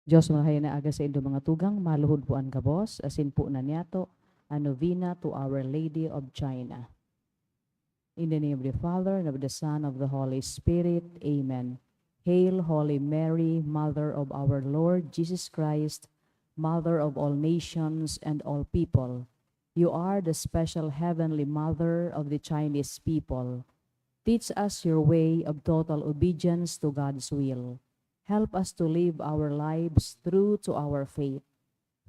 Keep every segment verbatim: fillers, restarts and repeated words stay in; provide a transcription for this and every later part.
Diyos, marahay na aga saindo mga tugang, maluhod po an gabos, asin po na niyato, an novena to Our Lady of China. In the name of the Father, and of the Son, of the Holy Spirit. Amen. Hail, Holy Mary, Mother of our Lord Jesus Christ, Mother of all nations and all people. You are the special heavenly mother of the Chinese people. Teach us your way of total obedience to God's will. Help us to live our lives true to our faith.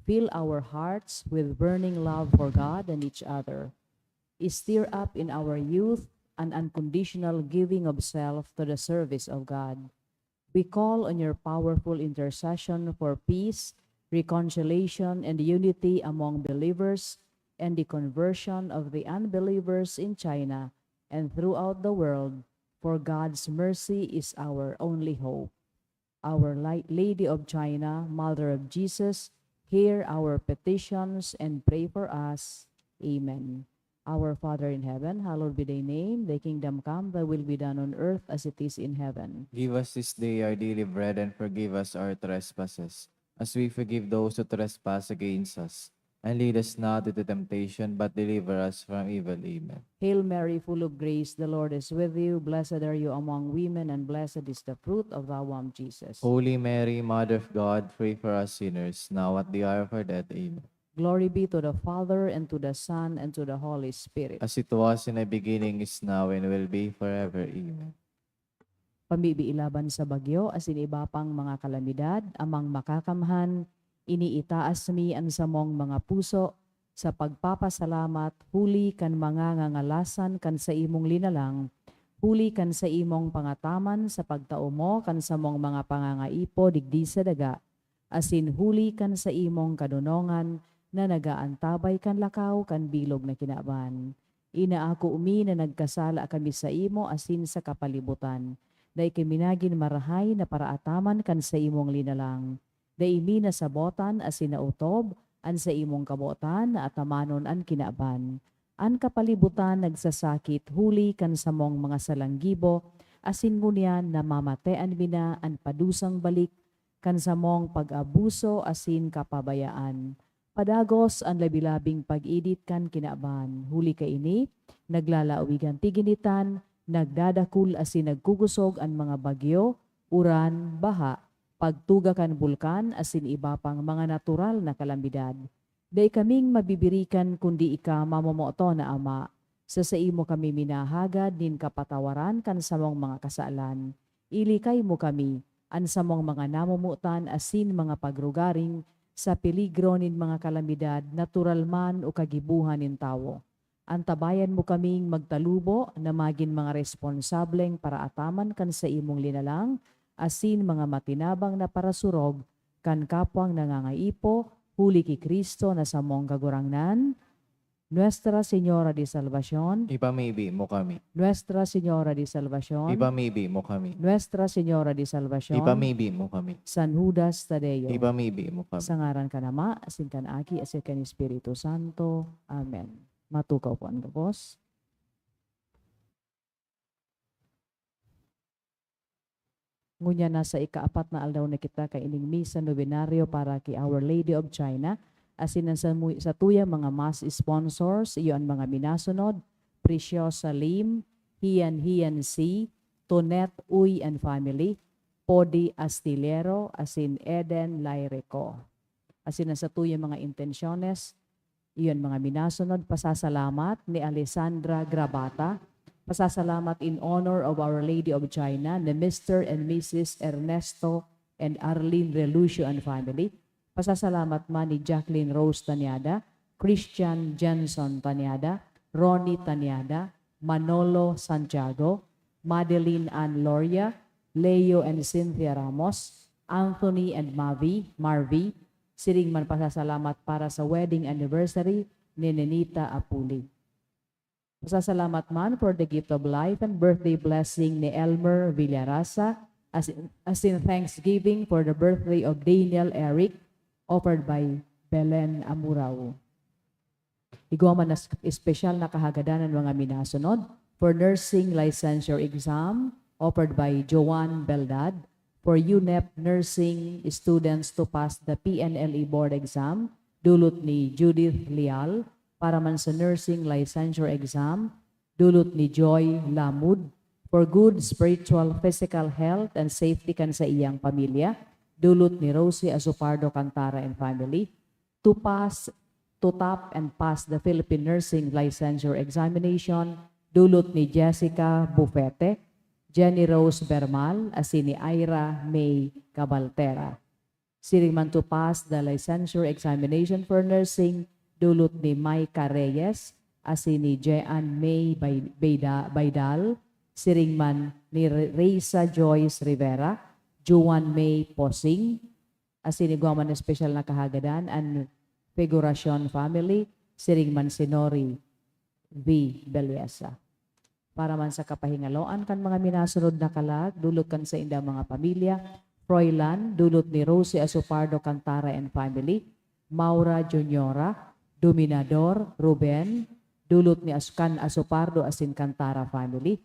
Fill our hearts with burning love for God and each other. Stir up in our youth an unconditional giving of self to the service of God. We call on your powerful intercession for peace, reconciliation, and unity among believers, and the conversion of the unbelievers in China and throughout the world, for God's mercy is our only hope. Our Li-, Lady of China, Mother of Jesus, hear our petitions and pray for us. Amen. Our Father in heaven, hallowed be thy name. Thy kingdom come, thy will be done on earth as it is in heaven. Give us this day our daily bread, and forgive us our trespasses, as we forgive those who trespass against us. And lead us not into temptation, but deliver us from evil. Amen. Hail Mary, full of grace, the Lord is with you. Blessed are you among women, and blessed is the fruit of thy womb, Jesus. Holy Mary, Mother of God, pray for us sinners, now at the hour of our death. Amen. Glory be to the Father, and to the Son, and to the Holy Spirit. As it was in the beginning, is now, and will be forever. Amen. Pamibi ilaban sa bagyo asin iba pang mga kalamidad, Amang Makakamhan, iniitaas mi an samong mga puso sa pagpapasalamat huli kan mga ngangalasan kan saimong linalang, huli kan saimong pangataman sa pagtao mo kan samong mga pangangaipo digdi sa daga, asin huli kan saimong kadonongan na nag-aantabay kan lakaw kan bilog na kinaban. Inaako mi na nagkasala kami saimo asin sa kapalibutan. Dai kami nagin marahay na paraataman kan saimong linalang. Dai mi nasabotan asin naotob an saimong kabotan na atamanon an kinaban. An kapalibutan nagsasakit huli kan samong mga salanggibo, asin ngunyan namamatean mi na an padusang balik kan samong pag-abuso asin kapabayaan. Padagos an labi-labing pag-idit kan kinaban. Huli kaini, naglalaowigan tiginitan, nagdadakul asin nagkukosog an mga bagyo, uran, baha, pagtuga kan bulkan asin iba pang mga natural na kalamidad. Dai kaming mabibirikan kundi ika, mamomoton na Ama. Sa saimo kami minahagad nin kapatawaran kan samong mga kasalan. Ilikay mo kami, an samong mga namomotan asin mga pagrugaring, sa peligro nin mga kalamidad, natural man o kagibohan nin tawo. Antabayan mo kaming magtalubo na magin mga responsableng paraataman kan saimong linalang asin mga matinabang na parasurog kan kapwang nangangaipo, huli ki Cristo na samong Kagurangnan, Nuestra Señora de Salvacion. Ipamibi mo kami. Nuestra Señora de Salvacion. Ipamibi mo kami. Nuestra Señora de Salvacion. Ipamibi mo kami. San Judas Tadeo. Ipamibi mo kami. Sa ngaran kan Ama, asin kan Aki, asin kan Espiritu Santo. Amen. Matukaw po an gabos. Ngunyan, nasa ikaapat na aldaw na kita kaining Misa Novenario para ki Our Lady of China, asin an samu-, satuyang mga Mass sponsors, iyo an mga minasunod: Preciosa Lim, Hian Hian C, Tonet Uy and family, Podi Astillero, asin Eden Lairico. Asin an satuyang mga intensyones, iyon mga minasunod: pasasalamat ni Alessandra Grabata, pasasalamat in honor of Our Lady of China ni Mister and Missus Ernesto and Arlene Relucio and family, pasasalamat man ni Jacqueline Rose Tanyada, Christian Jenson Tanyada, Ronnie Tanyada, Manolo Santiago, Madeline Ann Loria, Leo and Cynthia Ramos, Anthony and Mavi, Marvi, siring man pasasalamat para sa wedding anniversary ni Nenita Apuli. Pasasalamat man for the gift of life and birthday blessing ni Elmer Villarasa, as in, as in thanksgiving for the birthday of Daniel Eric, offered by Belen Amurao. Igwa man na s-, espesyal na kahagadan an mga minasunod: for nursing licensure exam, offered by Joan Beldad, for UNEP nursing students to pass the P N L E board exam, dulot ni Judith Lial. Para man sa nursing licensure exam, dulot ni Joy Lamud. For good spiritual, physical health and safety kan sa iyang pamilya, dulot ni Rosie Azupardo Cantara and family. To pass, to top and pass the Philippine Nursing Licensure Examination, dulot ni Jessica Bufete, Jenny Rose Bermal, asin ni Ira May Cabaltera. Siring man to pass the licensure examination for nursing, dulot ni Micah Reyes, asin ni Jean May Bay-, Bayda-, Baydal, siring man ni Re-, Reisa Joyce Rivera, Juan May Posing, asin igwa man espesyal na kahagadan, an Figuracion family, siring man si Nori V. Belleza. Para man sa kapahingaloan kan mga minasunod na kalag, dulot kan saindang mga pamilya, Froilan, dulot ni Rosie Azupardo Cantara and family, Maura Juniora, Dominador, Ruben, dulot ni Ascan Azupardo asin Cantara family.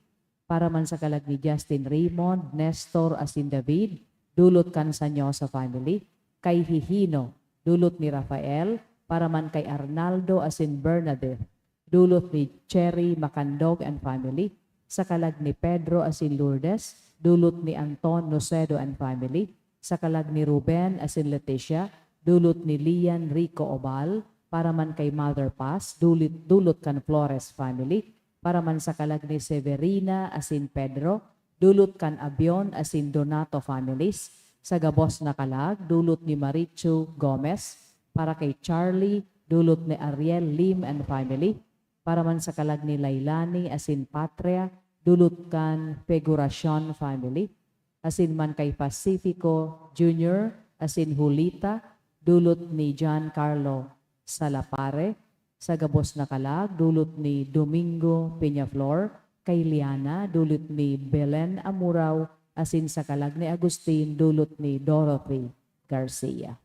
Para man sa kalag ni Justin Raymond, Nestor asin David, dulot kan Sanyosa family, kay Hihino, dulot ni Rafael, para man kay Arnaldo asin Bernadette, dulot ni Cherry Macandog and family, sa kalag ni Pedro asin Lourdes, dulot ni Anton Nocedo and family, sa kalag ni Ruben asin Leticia, dulot ni Lian Rico Obal, para man kay Mother Paz, dulit, dulot kan Flores family, para man sa kalag ni Severina asin Pedro, dulot kan Abion asin Donato families, sa gabos na kalag, dulot ni Marichu Gomez, para kay Charlie, dulot ni Ariel Lim and family, para man sa kalag ni Lailani asin Patria, dulot kan Figuracion family, asin man kay Pacifico Junior asin Julita, dulot ni John Carlo Salapare, sa gabos na kalag, dulot ni Domingo Peñaflor, kay Liana, dulot ni Belen Amurao, asin sa kalag ni Agustin, dulot ni Dorothy Garcia.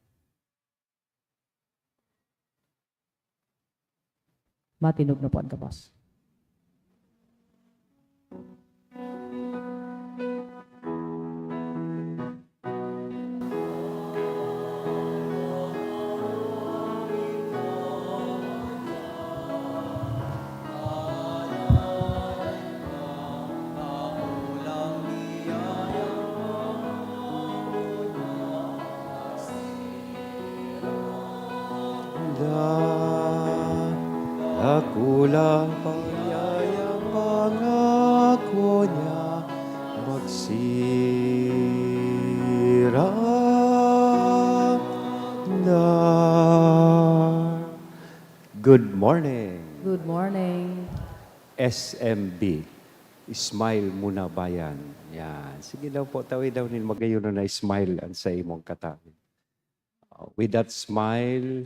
Matinog na po an gabos. Dakulang panyayang pangako niya magsirang na. Good morning. Good morning. S M B, Smile Muna Bayan. Yan. Sige daw po, tawi daw nin magayon na smile an sa imong katabi. Uh, with that smile,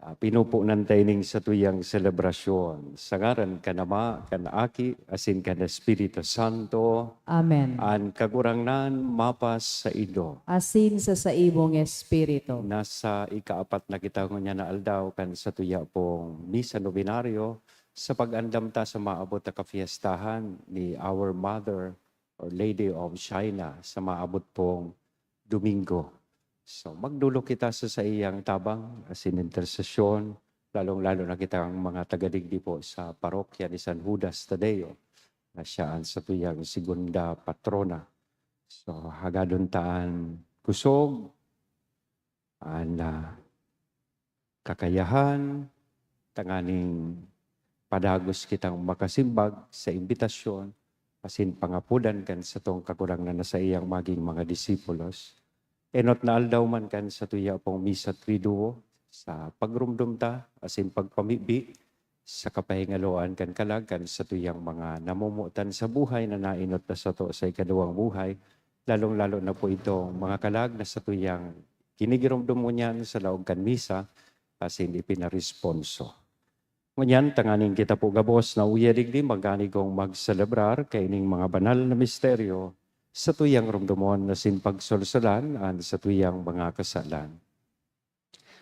uh, pinupunan ta ining satuyang selebrasyon. Sa ngaran kan Ama, kan Aki, asin kan Espiritu Santo. Amen. An Kagurangnan mapas saindo. Asin sa saimong espiritu. Nasa ikaapat na kita ngunyan na aldaw kan satuya pong Misa Novenario sa pag-andam ta sa maabot na kafiestahan ni Our Mother or Lady of China sa maabot pong Domingo. So, magdulok kita sa saiyang tabang asin intersesyon, lalong-lalo na kitang mga taga-digdi po sa parokya ni San Judas Tadeo, na siya an satuyang segunda patrona. So, hagadon ta an kusog, an, ah, kakayahan, tanganing padagos kitang makasimbag sa imbitasyon asin pangapodan kan satong Kagurangnan na saiyang magin mga disipulos. Enot na aldaw man kan satuya pong Misa Triduo, sa pagromdom ta asin pagpamibi sa kapahingaloan kan kalag kan satuyang mga namomotan sa buhay na naenot na sato sa ikaduwang buhay, lalong-lalo na po itong mga kalag na satuyang ginigiromdom ngunyan sa laog kan misa asin ipinaresponso. Ngunyan, tanganing kita po gabos na uya digdi, magani kong magselebrar kaining mga banal na misteryo, satuyang romdomon asin pagsolsolan an satuyang mga kasalan.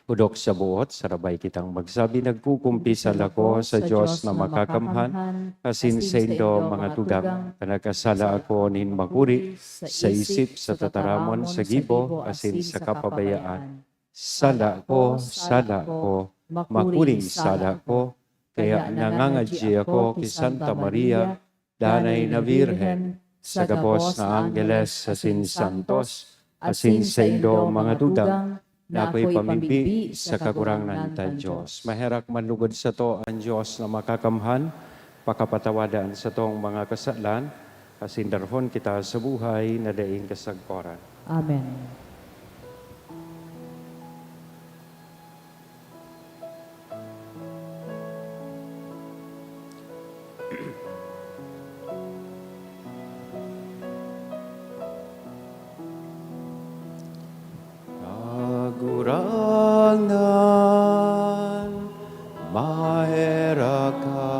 Pudok sa buot, sarabay kitang magsabi, nagkukumpisal ako sa Dios na makakamhan, asin saindo, mga tugang, ta nagkasala ako nin makuri sa isip, sa tataramon, sa gibo, asin sa kapabayaan. Sala ko, sala ko, makuring sala ko, kaya nangangadyi ako ki Santa Maria, Danay na Birhen, sa gabos na anggeles asin santos, asin saindo, mga tugang, na ako'y pamibi sa Kagurangnan tang Dios. Maherak man lugod sato an Dios na makakamhan, pakapatawada an satong mga kasalan, asin darhon kita sa buhay na daing kasagkoran. Amen. Kagurangnan, maherak ka.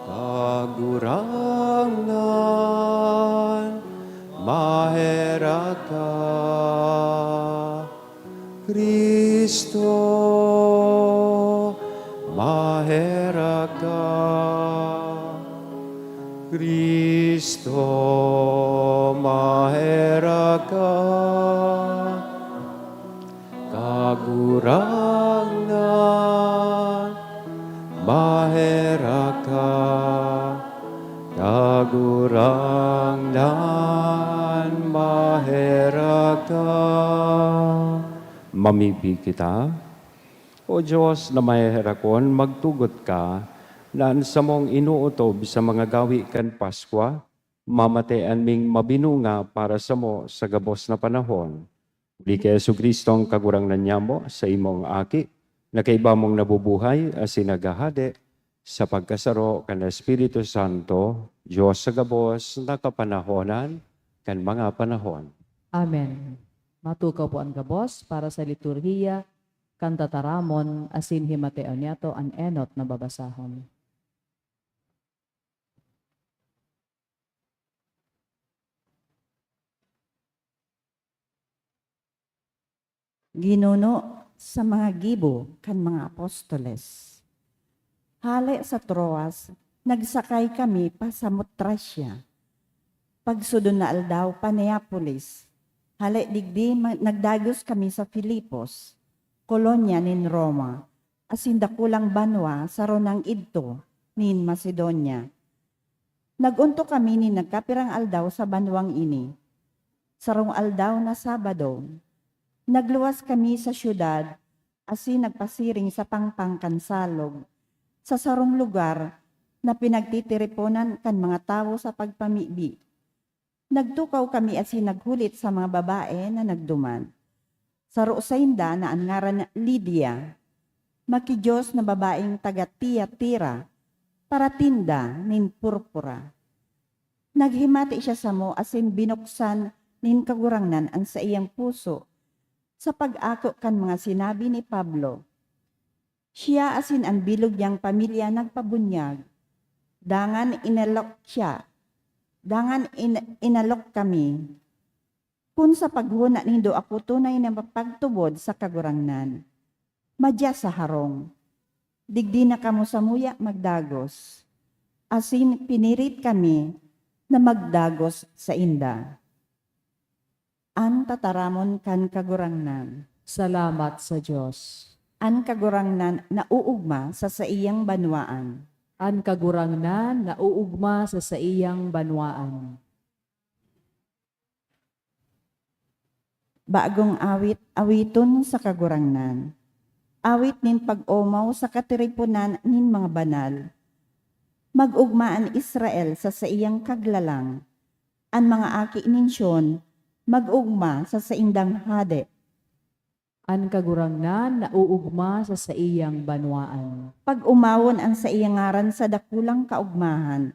Kagurangnan, maherak ka. Cristo, maherak ka. Cristo, maherak ka. Kagurangnan, maherak ka. Kagurangnan, maherak ka. Mamibi kita. O Dios na maheherakon, magtugot ka na an samong inootob sa mga gawe kan Paskwa, mamatean ming mabinunga para samo sa gabos na panahon. Huli ki Jesu-Cristo, an Kagurangnan nyamo, saimong Aki, na kaiba mong nabubuhay asin naghahade sa pagkasaro kan Espiritu Santo, Dios sa gabos na kapanahonan kan mga panahon. Amen. Matukaw po an gabos para sa liturhiya kan tataramon asin himateon niyato an enot na babasahon. Ginuno sa mga gibo kan mga apostoles. Hale sa Troas, nagsakay kami pa Samotracia. Pagsudon na aldaw pa Neapolis. Hale digdi, ma-, nagdagos kami sa Filipos, kolonya nin Roma, asin dakulang banwa sa runang idto nin Macedonia. Nag-ontok kami nin nagkapirang aldaw sa banwang ini. Sarong aldaw na Sabado, nagluwas kami sa syudad asin nagpasiring sa pangpang kan salog, sa sarong lugar na pinagtitiriponan kan mga tawo sa pagpamibi. Nagtukaw kami asin naghulit sa mga babae na nagduman. Saro sainda na an ngaran Lidia, maki-Dios na babaeng taga Tiatira, paratinda nin purpura. Naghimati siya samo asin binuksan nin Kagurangnan an saiyang puso sa pag-ako kan mga sinabi ni Pablo. Siya asin an bilog niyang pamilya nagpabunyag. Dangan inalok siya. Dangan in-, inalok kami. Kun sa paghona nindo ako tunay na mapagtubod sa Kagurangnan, madya sa harong. Digdi na kamo samuya magdagos. Asin pinirit kami na magdagos sainda. An tataramon kan Kagurangnan. Salamat sa Dios. An Kagurangnan nauugma sa saiyang banwaan. An Kagurangnan nauugma sa saiyang banwaan. Bagong awit, awiton sa Kagurangnan. Awit nin pag-omaw sa katiriponan nin mga banal. Mag-ugma an Israel sa saiyang kaglalang. An mga aki nin Sion mag-ugma sa saindang hade. An Kagurangnan nauugma sa saiyang banwaan. Pag-omawon an saiyang ngaran sa dakulang kaugmahan.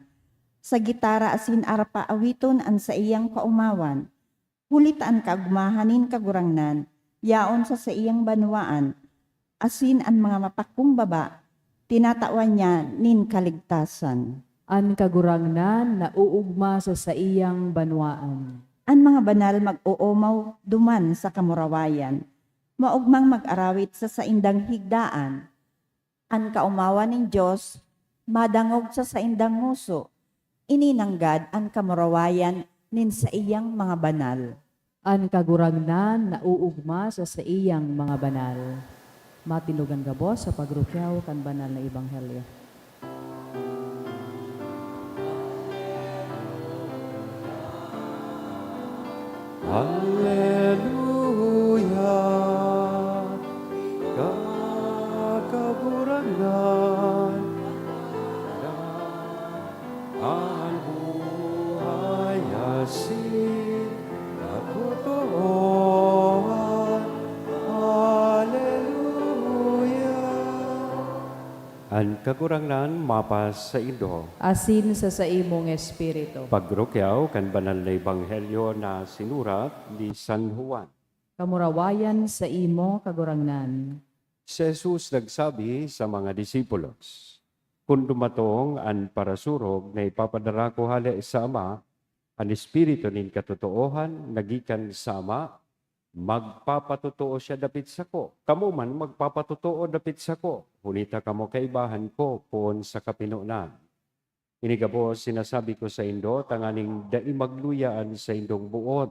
Sa gitara asin arpa awiton an saiyang kaomawan. Huli ta an kaugmahan nin Kagurangnan yaon sa saiyang banwaan, asin an mga mapakumbaba tinatawan niya nin kaligtasan. An Kagurangnan nauugma sa saiyang banwaan. An mga banal mag-oomaw duman sa kamurawayan. maogmang mag-arawit sa saindang higdaan. An kaomawan nin Dios madangog sa saindang ngoso. Ini nanggad an kamurawayan nin saiyang mga banal. An Kagurangnan nauugma sa saiyang mga banal. Matinugan gabos sa pagrukyaw kan banal na ebanghelyo. Alleluia, Kagurangnan, an buhay asin katotoohan. Alleluia. An Kagurangnan mapasaindo. Asin sa saimong espiritu. Pagrukyaw kan banal na ebanghelyo na sinurat ni San Juan. Kamurawayan saimo, Kagurangnan. Si Jesus nagsabi sa mga disipulos, "Kun dumatong an parasurog na ipapadara ko hale sa Ama, an Espiritu nin katotoohan na gikan sa Ama, magpapatotoo siya dapit sako. Kamo man magpapatotoo dapit sako, huli ta kamo kaibahan ko poon sa kapinonan. Ini gabos sinasabi ko saindo, tanganing dai magluya an saindong boot.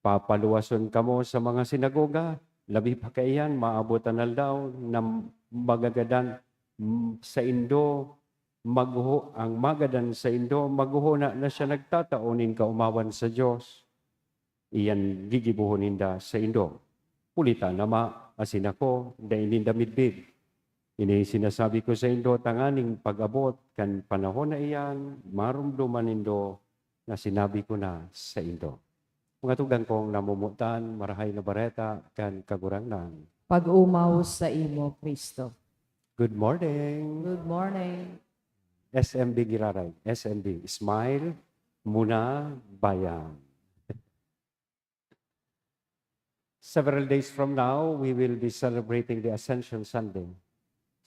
Papaluwason kamo sa mga sinagoga, labi pa kaiyan maabot an aldaw na magagadan, mm, saindo, magho-, ang magadan saindo, maghona na siya nagtatao nin kaomawan sa Dios. Iyan gigibohon ninda saindo. Huli ta an Ama asin ako, dai ninda midbid. Ini sinasabi ko saindo tanganing pag-abot kan panahon na iyan, maromdoman nindo na sinabi ko na saindo." Mga tugang kong namomotan, Marahay na Bareta kan Kagurangnan. Pag-omaw saimo, Cristo. Good morning. Good morning. S M B giraray, S M B, Smile Muna Bayan. Several days from now, we will be celebrating the Ascension Sunday.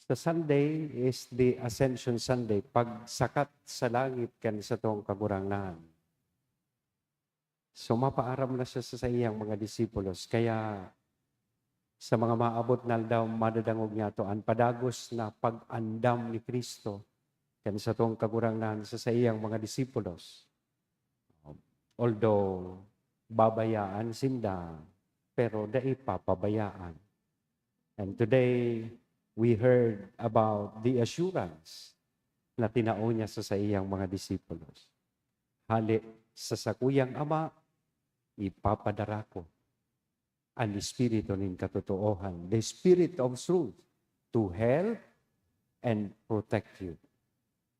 The Sunday is the Ascension Sunday, pagsakat sa langit kan satong Kagurangnan. So, mapaaram na siya sa saiyang mga disipulos. Kaya, sa mga maabot na aldaw, madadangog niyato an padagos na pag-andam ni Cristo kan satong Kagurangnan sa saiyang mga disipulos. Although babayaan sinda, pero dai papabayaan. And today, we heard about the assurance na tinao niya sa saiyang mga disipulos. "Hale sa sakuyang Ama, ipapadara ko an Espiritu nin katotoohan, the Spirit of truth, to help and protect you."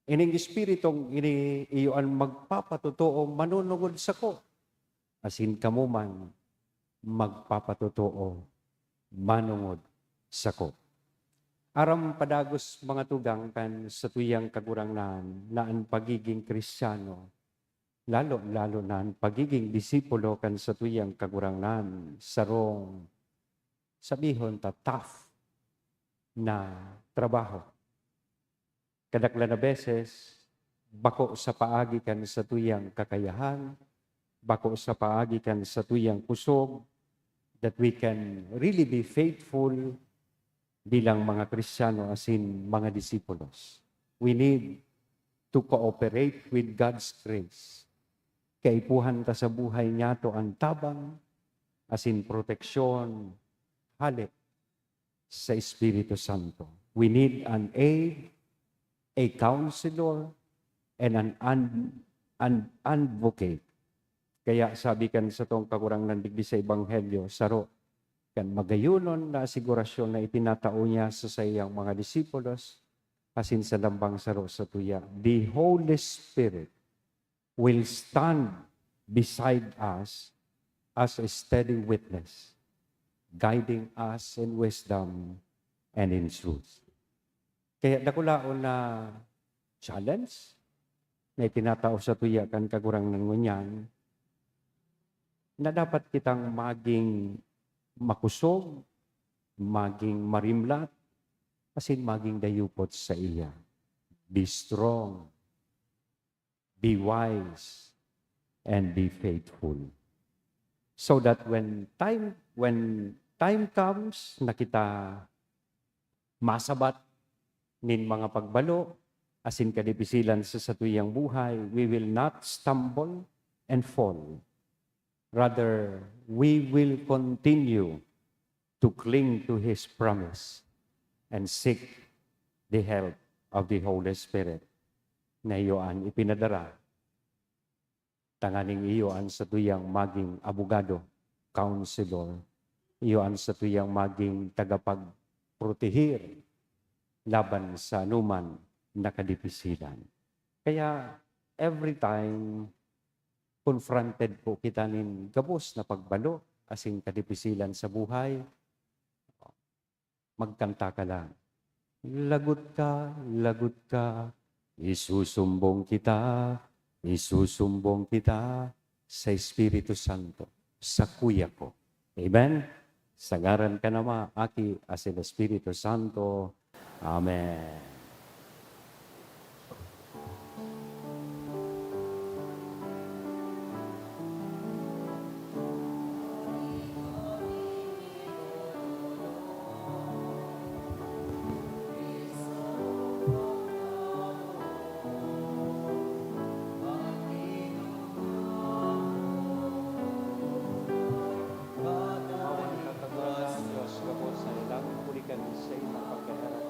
Ining Espiritong ini, iyo an magpapatotoo, manunungod sako, asin kamo man magpapatotoo, manungod sako. Aram padagos, mga tugang, kan satuyang Kagurangnan na an pagiging Kristiyano, lalo, lalo na an pagiging disipulo kan satuyang Kagurangnan, sarong sabihon ta tough na trabaho. Kadaklan na beses, bako sa paagi kan satuyang kakayahan, bako sa paagi kan satuyang kusog, that we can really be faithful bilang mga Kristiyano asin mga disipulos. We need to cooperate with God's grace. Kaipuhan ta sa buhay niyato an tabang asin proteksyon hale sa Espiritu Santo. We need an aid, a counselor, and an, an, an advocate. Kaya sabi kan satong Kagurangnan digdi sa Ebanghelyo, saro kan magayonon na asigurasyon na itinatao niya sa saiyang mga disipulos, asin sa lambang saro sa tuya, the Holy Spirit will stand beside us as a steady witness, guiding us in wisdom and in truth. Kaya dakulaon na challenge na itinatao sa tuya kan Kagurangnan ngunyan, na dapat kitang maging makusog, maging marimlat, asin maging dayupot sa iya. Be strong, be wise, and be faithful. So that when time, when time comes na kita masabat nin mga pagbalo asin kadipisilan sa satuyang buhay, we will not stumble and fall. Rather, we will continue to cling to His promise and seek the help of the Holy Spirit na iyo an ipinadara tanganing iyo an satuyang maging abogado, counselor, iyo an satuyang maging tagapagproteher laban sa anoman na kadipisilan. Kaya, every time confronted po kita nin gabos na pagbalo asin kadipisilan sa buhay, magkanta ka lang. Lagot ka, lagot ka, isusumbong kita, isusumbong kita sa Espiritu Santo, sa kuya ko. Amen? Sa ngaran kan Ama, Aki, asin Espiritu Santo. Amen. Tumawan ka, Kagurangnan, Dios gabos na ilang huli kan saimong pagkaherak.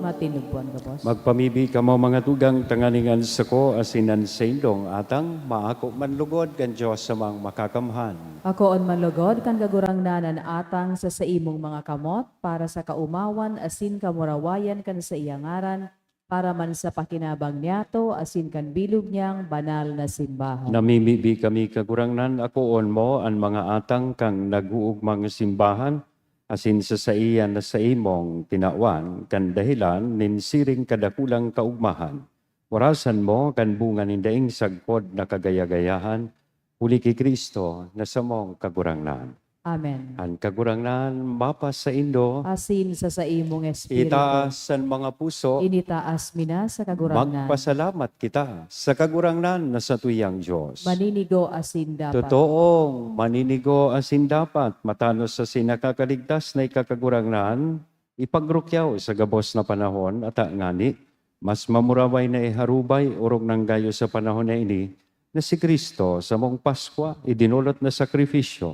Matinugpuan gabos. Magpamibi kamo, mga tugang, tanganing an sako asin an saindong atang maako man lugod kan Dios Amang Makakamhan. Akoon man lugod kan Kagurangnan an atang sa saimong mga kamot, para sa kaomawan asin kamurawayan kan saiyang ngaran, para man sa pakinabang niyato asin kan bilog niyang banal na simbahan. Namimibi kami, Kagurangnan, akoon mo an mga atang kan nag-oogmang simbahan, asin sa saiya na saimong tinawan kan dahelan nin siring kadakulang kaogmahan. Warasan mo kan bunga nin daing sagkod na kagaya-gayahan, huli ki Cristo na samong Kagurangnan. Amen. An Kagurangnan mapasaindo. Asin sa saimong espiritu. Itaas an mga puso. Initaas mi na sa Kagurangnan. Magpasalamat kita sa Kagurangnan na satuyang Dios. Maninigo asin dapat. Totoong maninigo asin dapat, matanos asin nakakaligtas na ika, Kagurangnan, ipagrukyaw sa gabos na panahon, ata ngani, mas mamuraway na iharubay, orog nang gayo sa panahon na ini, na si Cristo, samong Paskwa, idinolot na sakrifisyo,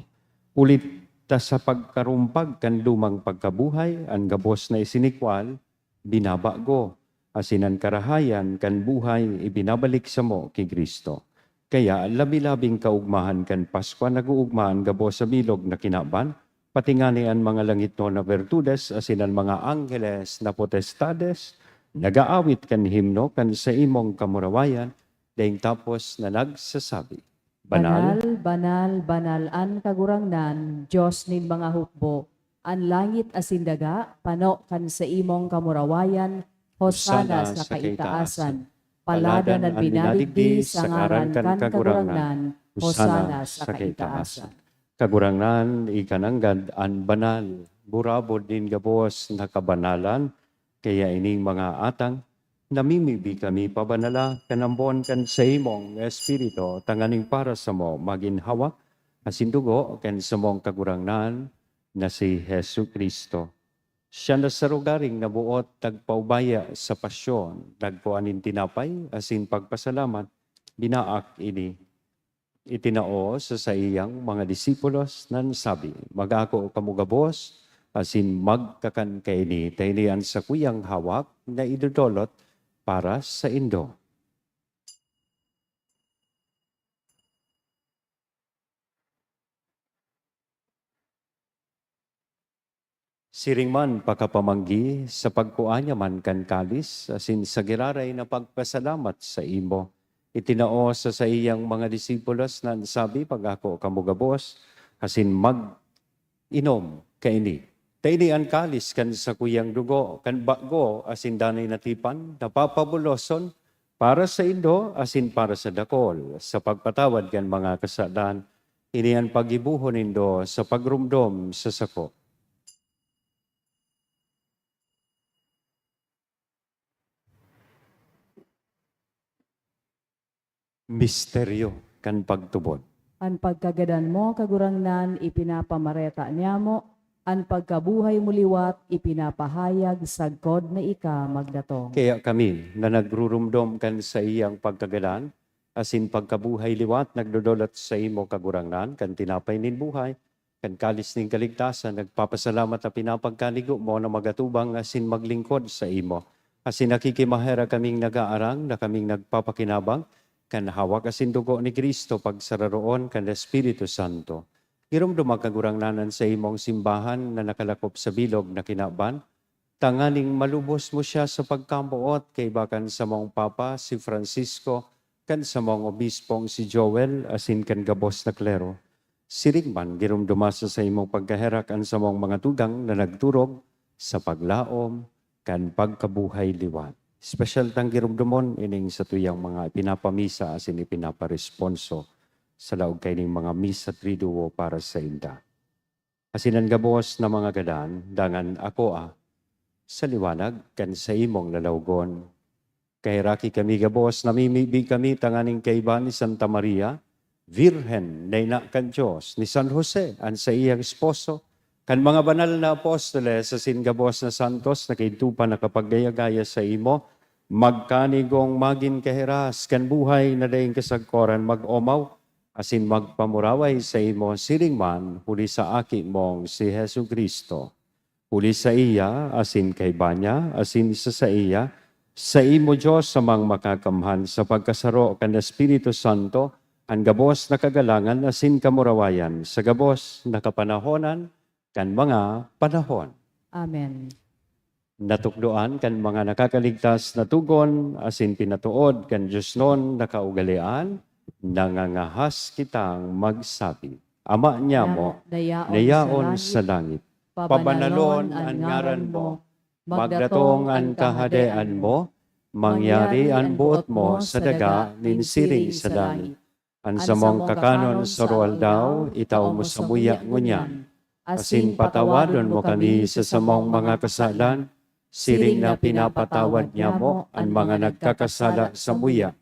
huli ta sa pagkarumpag kan lumang pagkabuhay, an gabos na isinikwal, binabago, asin an karahayan kan buhay ibinabalik samo ki Cristo. Kaya, labi-labing kaogmahan kan Paskwa, nag-oogma an gabos sa bilog na kinaban, pati ngani an mga langitnon na bertudes asin an mga angheles na potestades nag-aawit kan himno kan saimong kamurawayan, daing tapos na nagsasabi, Banal, banal, banal an Kagurangnan, Dios nin mga hukbo. An langit asin daga pano kan saimong kamurawayan. Hosana sa kaitaasan. Paladan an minadigdi sa ngaran kan Kagurangnan. Hosana sa kaitaasan. Kagurangnan, ika nanggad an banal, burabod nin gabos na kabanalan, kaya ining mga atang, namimibi kami pabanala kan ambon kan saimong Espiritu, tanganing para samo magin hawak asin dugo kan samong Kagurangnan na si Jesu-Cristo. Siya na sa rogaring naboot nagpaubaya sa pasyon, nagkua nin tinapay asin pagpasalamat, binaak ini, itinao sa saiyang mga disipulos, nan sabi, "Mag-ako kamo gabos, asin magkakan kaini, ta ini an sakuyang hawak na idodolot para saindo." Siring man pakapamanggi, sa pagkua niya man kan kalis, asin sa giraray na pagpasalamat saimo, itinao sa saiyang mga disipulos, nan sabi, "Mag-ako kamo gabos, asin mag-inom kaini. Ta ini an kalis kan sakuyang dugo, kan bago asin danay na tipan, na papabuloson para saindo asin para sa dakol, sa pagpatawad kan mga kasalan. Ini an paggibohon nindo sa pagromdom sa sako." Misteryo kan pagtubod. An pagkagadan mo, Kagurangnan, ipinapamareta niamo, an pagkabuhay mo liwat ipinapahayag sagkod na ika magdatong. Kaya kami na nagrurumdom kan saiyang pagkagadan asin pagkabuhay liwat, nagdodolot saimo, Kagurangnan, kan tinapay nin buhay, kan kalis nin kaligtasan, nagpapasalamat na pinapagkanigo mo na magatubang asin maglingkod saimo. Asin nakikimaherak kaming nagaarang na kaming nagpapakinabang kan hawak asin dugo ni Cristo, pagsararoon kan Espiritu Santo. Giromdoma, Kagurangnan, an saimong simbahan na nakalakop sa bilog na kinaban, tanganing malubos mo siya sa pagkamoot kaiba kan samong Papa, si Francisco, kan samong Obispong si Joel, asin kan gabos na klero. Siring man, giromdoma sa saimong pagkaherak an samong mga tugang na nagturog sa paglaom kan pagkabuhay liwat. Espesyal tang giromdomon ining satuyang mga ipinapamisa asin ipinaparesponso sa laog kaining mga misa triduo para sainda. Asin an gabos na mga gadan, dangan akoa sa liwanag kan saimong lalawgon. Kaheraki kami gabos, namimibi kami tanganing kaiba ni Santa Maria, Birhen na ina kan Dios, ni San Jose, an saiyang esposo, kan mga banal na apostoles, asin gabos na santos na kaidto pa nakapagdayagaya saimo, magkanigong magin kahiras kan buhay na daing kasagkoran, mag-omaw asin magpamuraway saimo siring man huli sa Aki mong si Jesu-Cristo. Huli saiya, asin kaiba niya, asin sa saiya, saimo, Dios Amang Makakamhan, sa pagkasaro kan Espiritu Santo, an gabos na kagalangan asin kamurawayan sa gabos na kapanahonan kan mga panahon. Amen. Natukdoan kan mga nakakaligtas na tugon asin pinatood kan diosnon na kaugalean, nangangahas kitang magsabi, Ama niamo, Ama na yaon sa langit, pabanalon an ngaran mo, magdatong an kahadean mo, mangyari an boot mo sa daga nin siring sa langit. An samong kakanon sa aroaldaw, itao mo samuya ngunyan, asin patawadon mo kami sa samong mga kasalan, siring na pinapatawad niamo an mga nagkakasala samuya.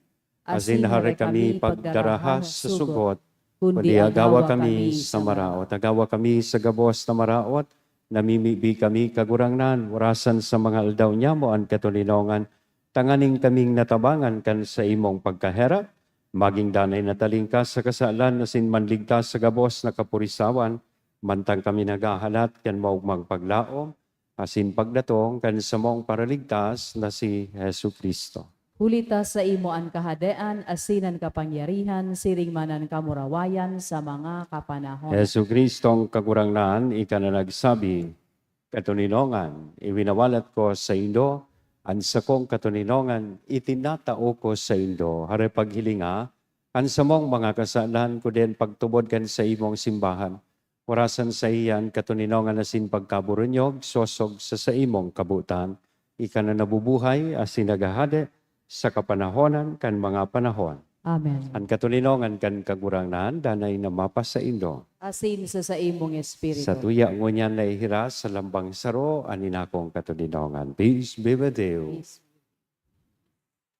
Asin hare kami pagdarahas sa sugot, kundi agawa kami sa maraot. Agawa kami sa gabos na maraot, namimibi kami, Kagurangnan, orasan sa mga aldaw niamo an katoninongan, tanganing kaming natabangan kan saimong pagkaherak, magin danay na talingkas sa kasalan asin manligtas sa gabos na kapurisawan, mantang kami naghahalat kan maogmang paglaom asin pagdatong kan samong Paraligtas na si Jesu-Cristo. Huli ta saimo an kahadean asin an kapangyarihan siring man an kamurawayan sa mga kapanahon. Jesu-Cristong Kagurangnan, ika na nagsabi, "Katoninongan, iwinawalat ko saindo an sakong katoninongan, itinatao ko saindo." Hare, paghilinga an samong mga kasalan, kundi an pagtubod kan saimong simbahan. Orasan saiya an katoninongan asin pagkaburunyog, sosog sa saimong kabotan. Ika na nabubuhay asin naghahade sa kapanahonan kan mga panahon. Amen. An katoninongan kan Kagurangnan danay na mapasaindo. Asin sa saimong espiritu. Satuya ngunyan naihiras sa lambang saro an inakong katoninongan. Peace be with you. Peace.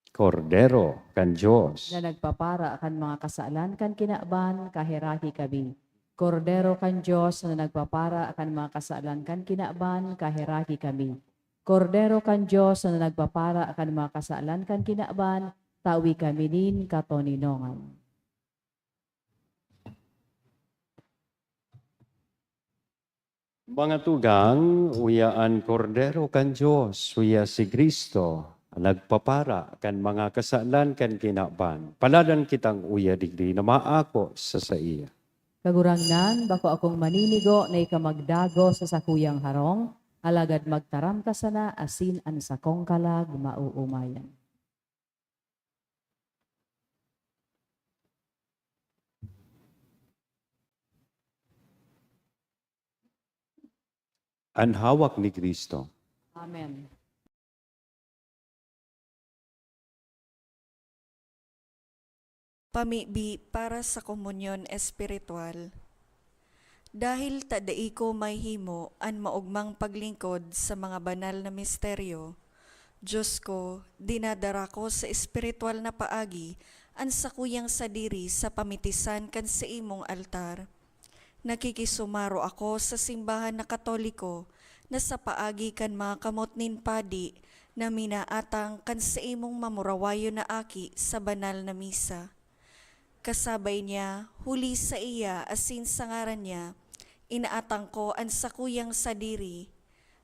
Kordero kan Dios. Na nagpapara kan mga kasalan kan kinaban, kaheraki kami. Kordero kan Dios na nagpapara kan mga kasalan kan kinaban, kaheraki kami. Kordero kan Dios na nagpapara kan mga kasalan kan kinaban, tawi kami nin katoninongan. Mga tugang, uya an Kordero kan Dios, uya si Cristo, an nagpapara kan mga kasalan kan kinaban. Paladan kitang uya digdi na maako sa saiya. Kagurangnan, bako akong maninigo na ika magdagos sa sakuyang harong, alagad magtaram ka sana asin an sakong kalag maoomayan. An hawak ni Cristo. Amen. Pamibi para sa komunyon espiritual. Dahil ta dai ko mahimo an maogmang paglingkod sa mga banal na misteryo, Dios ko, dinadara ko sa espiritual na paagi an sakuyang sadiri sa pamitisan kan saimong altar. Nakikisumaro ako sa simbahan na Katoliko na sa paagi kan mga kamot nin padi na minaatang kan saimong mamurawayon na aki sa banal na misa. Kasabay niya, huli saiya asin sa ngaran niya, inaatang ko an sakuyang sadiri.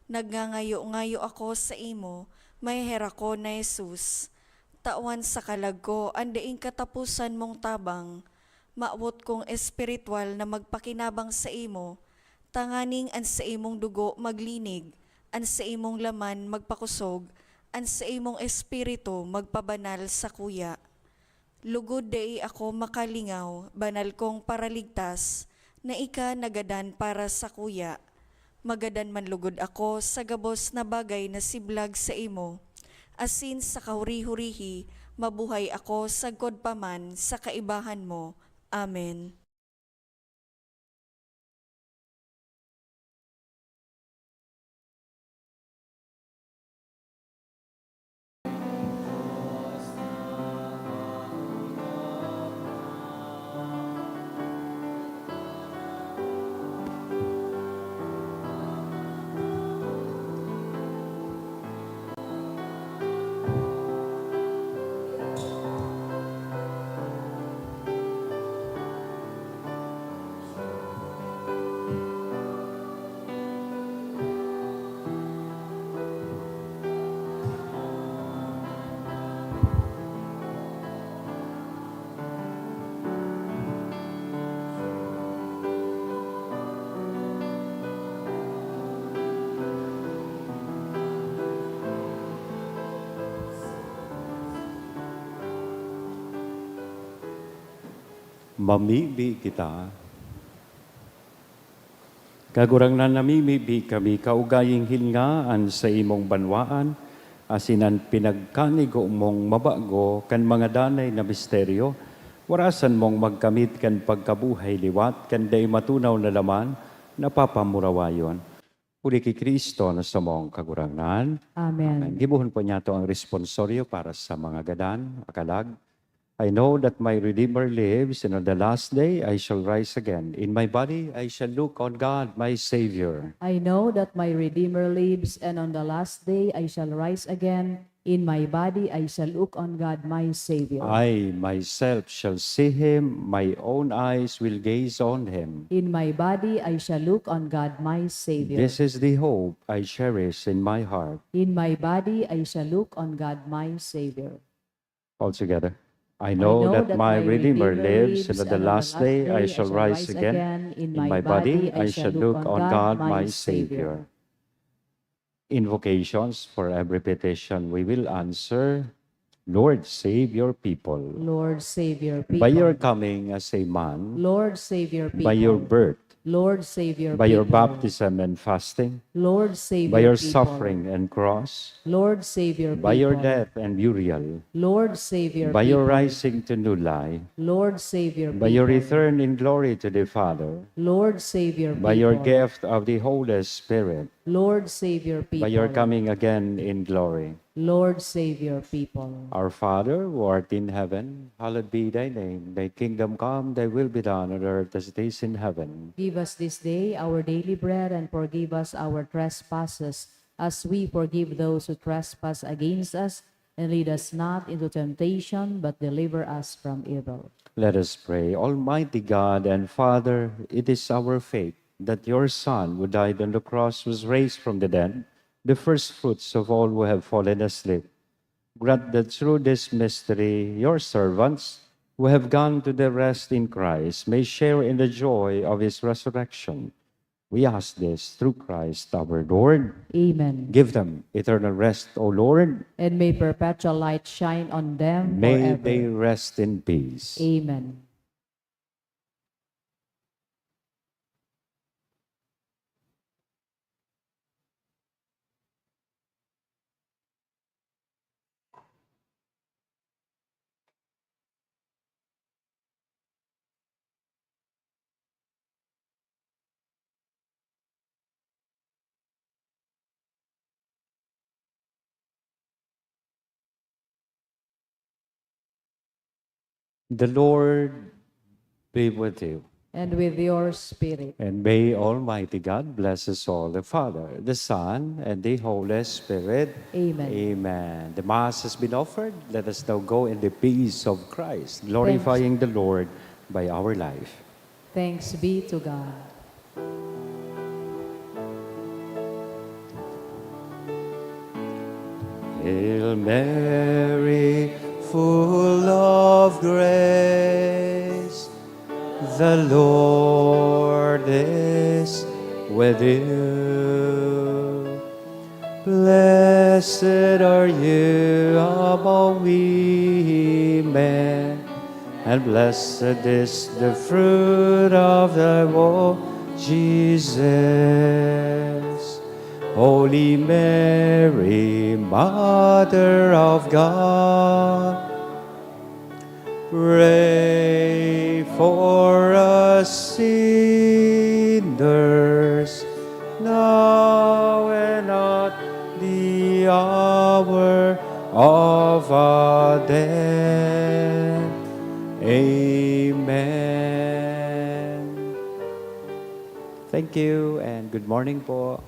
Nagngangayo-ngayo ako saimo, maheherakon na Jesus. Tawan sa kalag ko an daing kataposan mong tabang. Mawot kong espiritual na magpakinabang saimo, tanganing an saimong dugo maglinig, an saimong laman magpakosog, an saimong espiritu magpabanal sakuya. Lugod dai ako makalingaw, banal kong Paraligtas, na ika nagadan para sakuya. Magadan man lugod ako sa gabos na bagay na siblag saimo, asin sa kahuri-hurihi mabuhay ako sagkod pa man sa kaibahan mo. Amen. Mamibi kita. Kagurangnan, namimibi kami kaugaying hilnga an saimong banwaan, asin an pinagkanigo mong mabago kan mga danay na misteryo. Warasan mong magkamit kan pagkabuhay liwat kan dai matunaw na laman na papamurawayon. Huli ki Cristo na samong Kagurangnan. Amen. Amen. Gibohon po niyato ang responsorio para sa mga gadan, akalag. I know that my Redeemer lives, and on the last day I shall rise again. In my body I shall look on God, my Savior. I know that my Redeemer lives, and on the last day I shall rise again. In my body I shall look on God, my Savior. I myself shall see him, my own eyes will gaze on him. In my body I shall look on God, my Savior. This is the hope I cherish in my heart. In my body I shall look on God, my Savior. All together. I know that my Redeemer lives, and on the last day I shall rise again. In my body I shall look on God, my Savior. Invocations. For every petition we will answer, Lord, save your people. Lord, save your people. By your coming as a man. Lord, save your people. By your birth. Lord, save your people. By your baptism and fasting. Lord, save your people. By your suffering and cross. Lord, save your people. By your death and burial. Lord, save your people. By your rising to new life. Lord, save your people. By your return in glory to the Father. Lord, save your people. By your gift of the Holy Spirit. Lord, save your people. By your coming again in glory. Lord, save your people. Our Father, who art in heaven, hallowed be thy name. Thy kingdom come, thy will be done on earth as it is in heaven. Give us this day our daily bread, and forgive us our trespasses, as we forgive those who trespass against us. And lead us not into temptation, but deliver us from evil. Let us pray. Almighty God and Father, it is our faith that your Son, who died on the cross, was raised from the dead, the first fruits of all who have fallen asleep. Grant that through this mystery, your servants, who have gone to their rest in Christ, may share in the joy of his resurrection. We ask this through Christ our Lord. Amen. Give them eternal rest, O Lord. And may perpetual light shine on them May forever. They rest in peace. Amen. The Lord be with you. And with your spirit. And may Almighty God bless us all, the Father, the Son, and the Holy Spirit. Amen. Amen. The Mass has been offered. Let us now go in the peace of Christ, glorifying the Lord by our life. Thanks be to God. Hail Mary, full of grace, the Lord is with you. Blessed are you among women, and blessed is the fruit of thy womb, Jesus. Holy Mary, Mother of God, pray for us sinners, now and at the hour of our death. Amen. Thank you and good morning po.